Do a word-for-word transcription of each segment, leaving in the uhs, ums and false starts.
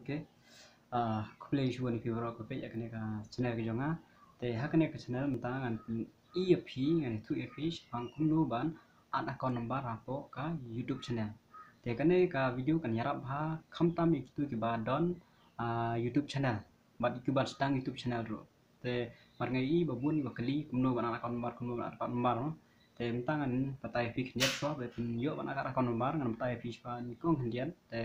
Okay. Ah, khublei shibun ïa phi baroh kiba peit ïa kane ka channel ka jong nga. Te ha kane ka channel mynta ngan pyni ïa phi, ngan ïathuh ïa phi shaphang kumno ban add account number hapoh ka YouTube channel. Te kane ka video kan ïarap bha khamtam ïa kito kiba don, ah, YouTube channel bad kiba sdang YouTube channel ruh. Te mar nga ïohi ba bun ba kylli kumno ban add account number, kumno ban add account number, no? Te mynta ngan batai ïa phi khyndiat shuwa ba phin ïoh ban add account number, ngan batai ïa phi shuwa nyngkong khyndiat. Te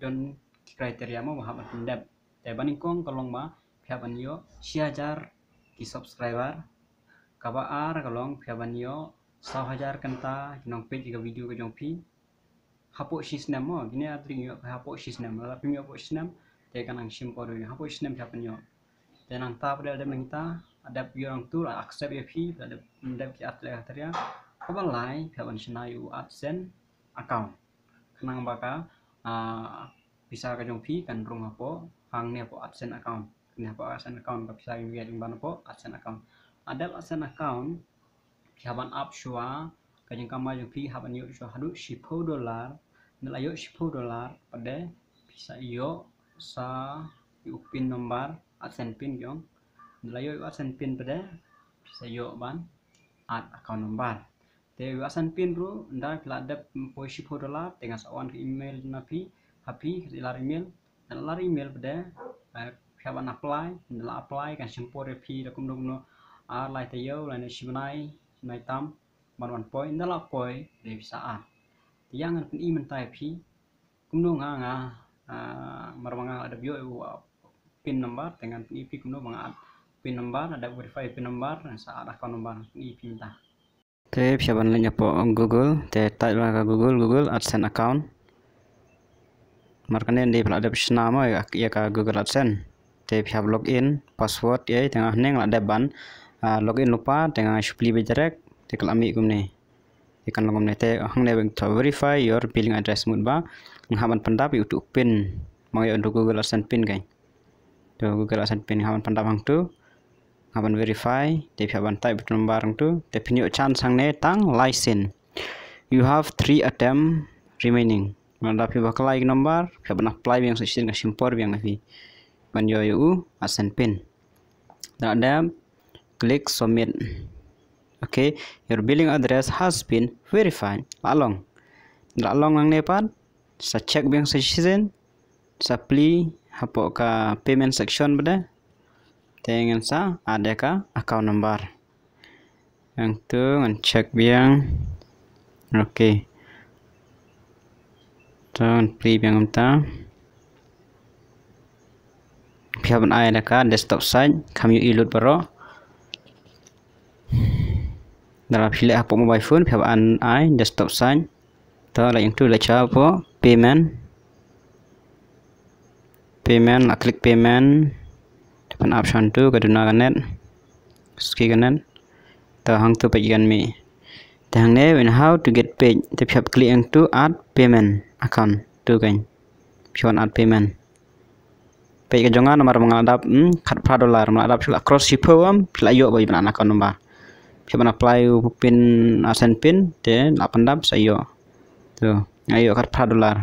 don ki criteria mo ba hap ban pyndep. Te ba nyngkong ka long ba phi hap ban ïoh shi hajar ki subscriber. Kaba ar ka long phi hap ban ïoh saw hajar kynta ki nongpeit ïa ka video ka jong phi. Hapoh shi snem mo, kine ar tarik ïoh hapoh shi snem. Lada phim ïoh hapoh shi snem, te kan nang shim por ïoh hapoh shi snem phi hap ban ïoh. Te nangta pat da dep nangta, dep ïoh nangtu, la accept ïa phi, da dep, dep ki ar tarik, ar tarik. Kaba lai phi hap ban shna ïa u AdSense account. Khnang ba ka, ah, pisa ka jong phi kan rung hapoh, hangne hapoh AdSense account. Hangne hapoh AdSense account ka pisa ka jong phi kan rung ban hapoh AdSense account. Lada dep AdSense account, phi hap ban ap shuwa, ka jingkam ba jong phi hap ban ïoh shuwa haduh shiphew dollar, nda la ïoh shiphew dollar, pat de phi sa ïoh sa ïa u pin number, AdSense pin jong. Nda la ïoh ïa u AdSense pin pat de phi sa ïoh ban add account number. Te ïa u AdSense pin ruh, nda phi la dep poi shiphew dollar, te ngan sa wan ka email na phi, ha phi, ka lar email, nda la lar email pat de, eh, phi hap ban apply, nda la apply, kan shim por ïa phi da kumno kumno, ar lai taïew, lane shi bnai, shi bnai tam, ban wan poi, nda la poi, de phi sa add. Te ïa ngan pyni mynta ïa phi, kumno nga nga, ah, mar ba nga la dep ïoh ïa u, ah, pin number, te ngan pyni ïa phi kumno ba nga add pin number, la dep verify pin number, ngan sa add account number, pyni ïa phi mynta. Te phi hap ban leit hapoh Google, te type bha ka Google, Google AdSense account. Mar kane nda phi la dep shna mo ïa ka Google AdSense. Te phi hap login, password, ïa, te nga hangne nga la dep ban, ah, login lypa, te nga shu plie beit direct, te ka la mih kumne. Te kan long kumne, te hangne ba ngi thoh verify your billing address mut ba nga hap ban pyndap ïa utu u pin. Ba nga ïoh utu u Google AdSense pin keiñ. To Google AdSense pin nga hap ban pyndap hangtu. Nga hap ban verify, te phi hap ban type utu u number hangtu. Te phin ïoh chance hangne tang lai sien. You have three attempt remaining. Lada phi bakla ïa ki number, phi hap ban apply biang sa shisien, ka shim por biang ïa phi ban ïoh ïa u AdSense pin. Lada dep, click submit. Okay, your billing address has been verified. La long. La long nangne pat, sa check biang sa shisien, sa plie hapoh ka payment section pat de. Te ngan sa add ïa ka account number. Hangtu ngan check biang. Okay. To ngan plie biang mynta. Phi hap ban ai da ka desktop site, kham ïohi lut baroh. Lada phi leh hapoh mobile phone, phi hap ban ai desktop site. To la ïa tu la cha hapoh payment. Payment, la click payment. Te phin ap shantu ka duna ka net. Ski ka net. To hangtu peit kan mih. Te hangne wen how to get paid. Te phi hap click hangtu add payment account. Tu kan. Phi wan add payment. Peit ka jong nga namar ba nga la dap, hmm, khatphra dollar, ma la dap shu la cross shiphew, em, phi la ïoh ba phi ban add account number. Phi ban apply u pin, AdSense pin, te la pyndap sa ïoh. To, nga ïoh khatphra dollar.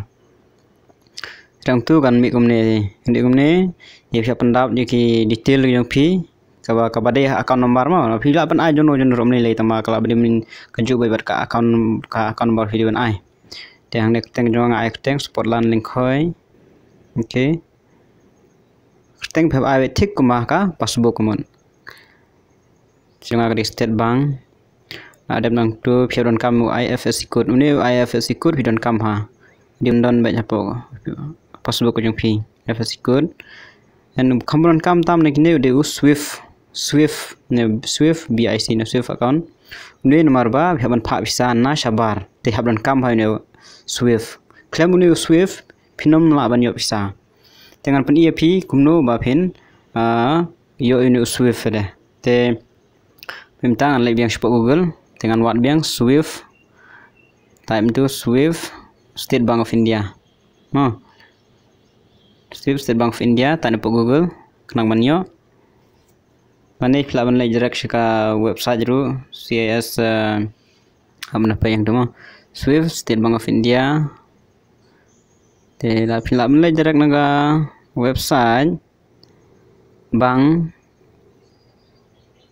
Te hangtu kan mih kumne, kan mih kumne, ïa phi pyndap ïa ki detail ki jong phi, kaba, kaba dei ha account number mo, phi lah ban ai jong no jong no ruh mynne lei tangba ka lah ban dei mynne kajuh bad ka account, ka account number phi dei ban ai. Te hangne kyrteng jong nga ai kyrteng Sportland Lyngkhoi. Okay. Kyrteng phi hap ai beit thik kumba ka passbook kumne. Jong nga ka dei State Bank. La dep nangtu phi hap donkam u I F S C code. Une u I F S C code phi donkam ha. Dim don beit hapoh passbook jong phi. I F S C code. And kham donkam tam ne kine u dei u Swift. Swift ne Swift B I C ne Swift account. Une namar ba phi hap ban phah pisa na shabar. Te hap donkam ha une u Swift. Khlem une u Swift phin ym lah ban ïoh pisa. Te ngan pyni ïa phi kumno ba phin, ah, ïoh ïa une u Swift de. Te mynta ngan leit biang shapoh Google, te ngan wad biang Swift. Type into Swift, State Bank of India. Mo. Swift, State Bank of India, type hapoh Google, khnang ban ïoh. Mane phi lah ban leit direct sha ka website ruh, C I S, eh, hap na page hangtu mo. Swift, State Bank of India. Te la phi lah ban leit direct na ka Website bank,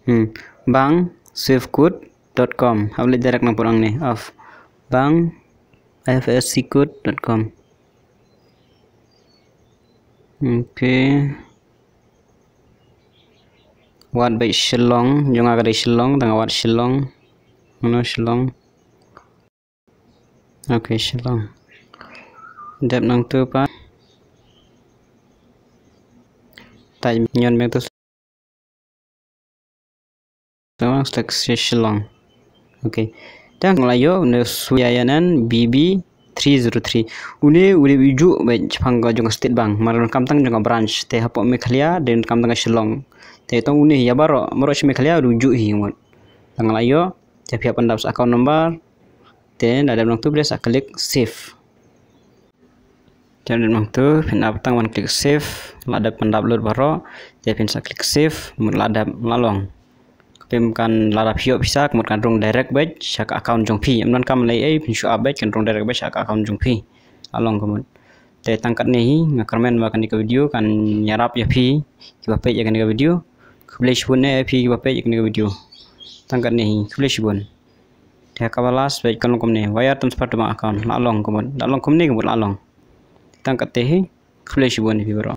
hmm, bank swift code dot com. Hap leit direct nangpor hangne of bank I F S C code dot com. Okay. Wad beit Shillong, jong nga ka dei Shillong, tang wad Shillong. Mano Shillong? Okay, Shillong. Dep nangtu pat. Taj nyon beng tu. Shillong, select Shillong. Okay. Tang la ïoh une u swift ïa nan B B three zero three. Une u dei u juh beit shaphang ka jong ka State Bank. Mar un kam tang jong ka branch. Te hapoh Meghalaya dei un kam tang ka Shillong. Te tang une ïa baroh, baroh sha Meghalaya u dei u juh hi ngut. Tang la ïoh. Te phi hap pyndap sa account number. Te la dep nangtu phi sa click save. Te la dep nangtu phin ap tang ban click save, la dep pyndap lut baroh. Te phin sa click save, mut la dep, la long. Phi kan la dep ïoh pisa, mut kan rung direct beit sha ka account jong phi. Ym don kam lei ei, phin shu ap beit kan rung direct beit sha ka account jong phi. La long ka mut. Te tang katne hi, nga kyrmen ba kane ka video kan ïarap ïa phi kiba peit ïa kane ka video. Khublei shibun eh ïa phi kiba peit ïa kane ka video. Tang katne hi, khublei shibun. Te kaba last beit kan long kumne, wire transfer to bank account. La long ka mut, la long kumne ka mut la long. Tang katte hi, khublei shibun ïa phi baroh.